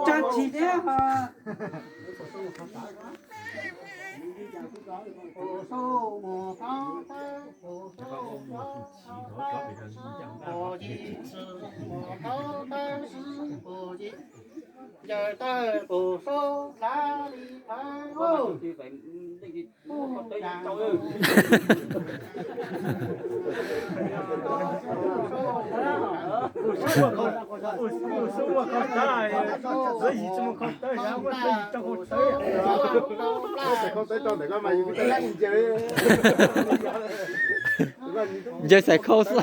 Tsa tsis thiab. Pus sub mus thoob tawb, pus sub thoob tawb, pus yim txwm mus thoob tawb, pus yim ncaws tawg, pus sub dlav li thawv. Ncaws xaiv khau xwb.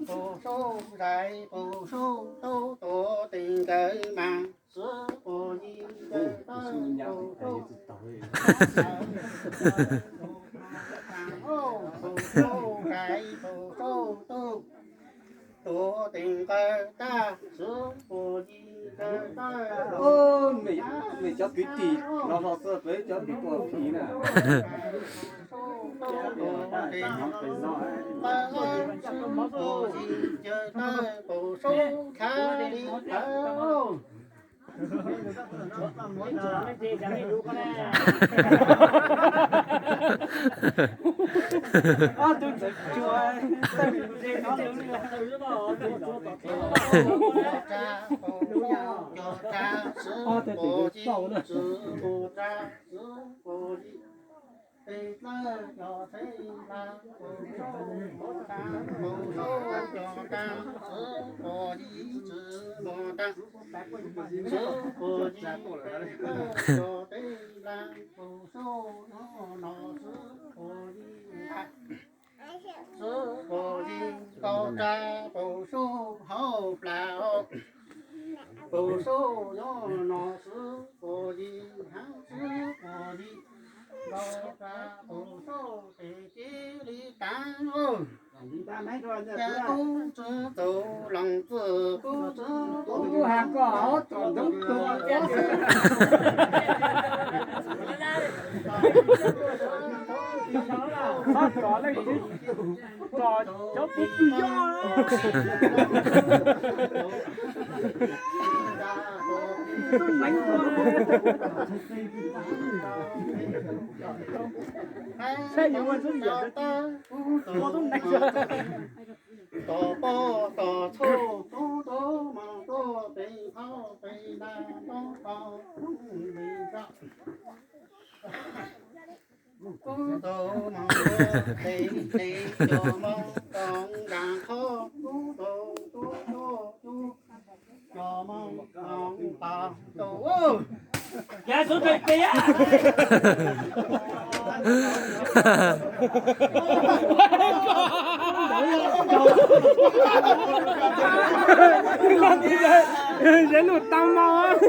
Pus sub zais, pus sub tub, tuav tes nkawd mas xwb, pus yim ncaws tawg, pus sub, pus sub zais, pus sub tub, tuav tes nkawd tag xwb, pus yim ncaws tawg. Mej cov kwv tij los los xwb, peb cov kwv tij tuaj phim na. Pus sub khav li thawv. Ob tug ntxawm tsuag, tawg li tse no. Pus tsa, pus yim ncaws tag xwb, pus yim txwm mus tag xwb, pus yim tes dlawb cov tsheb hla, pus sub mus tag, pus sub cov tag xwb, pus yim txwm mus tag xwb, pus yim tes dlawb cov tsheb hla, pus sub nyob no xwb, pus yim ntag. Xwb pus yim nkaus tsa, pus sub hauv plas os. Pus sub nyob no xwb, pus yim heev xwb, pus yim nkaus tsa, pus sub tes kiv li tav os. Cas kub txwv txaus loos txwv kub txwv kub has koj hauv tsom ntoob tuag. Tsom leej twg tsom cov pub pwg yob. Tub neev ua saib yuav ua tub yam ua tub neev. Tom poj tom txhuj kub tub moog tuaj pem qhov pem nta toob tau kub li zog. Kub tub moog tuaj pem pem cov moog toov nraag qhov kub tub tub tuaj kub cov moog toov tau. Yav xub tais pes. Zeb lug tau mas.